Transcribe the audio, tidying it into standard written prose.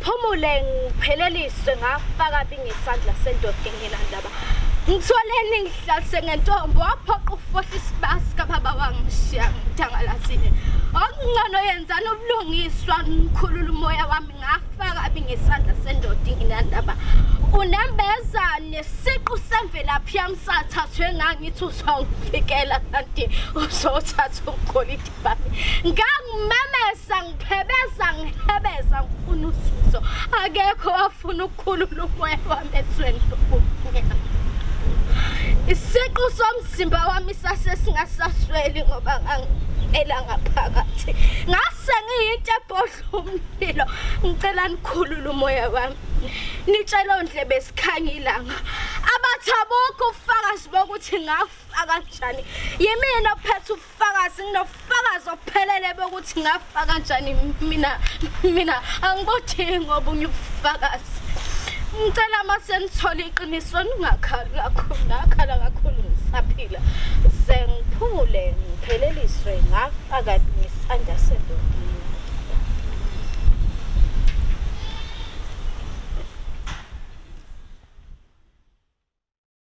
ngiphumule ngipheleliswe ngafaka bingesandla sendoda engenandaba. Ngitholeni ngihlalise ngentombo waphoqa ukufohla isibasi kababa wangishiya ngidangalathile. Okungcono yenzani ubulungiswa nikhulula umoya wami ngafaka bingesandla sendoda ingenandaba. Unembeza nesiqu semvelaphi yami sathathwe ngangithi uzongifikela kanti uzothatha ubugolide bami. Ngangimemeza ngiphebeza ngihebeza ngifuna usizo. Akekho wafuna ukukhulula umoya wami ezweni lobumnyama. Isiqu somzimba wami sase singasasweli ngoba ngangela ngaphakathi. Ngase ngiyinto ebhodla umlilo. Ngicela nikhulule umoya wami. Nitshele ondlebe sikhanya ilanga. Abathi abukho ubufakazi bokuthi ngafa kanjani. Yimina ophethe ubufakazi nginobufakazi obuphelele bokuthi ngafa kanjani mina mina angibudingi obunye ubufakazi. Ngicela mase nithole iqiniso ningakhali kakhulu ngakhala kakhulu ngisaphila. Ze ngiphumule ngipheleliswe ngafa kabi ngesandla sendoda.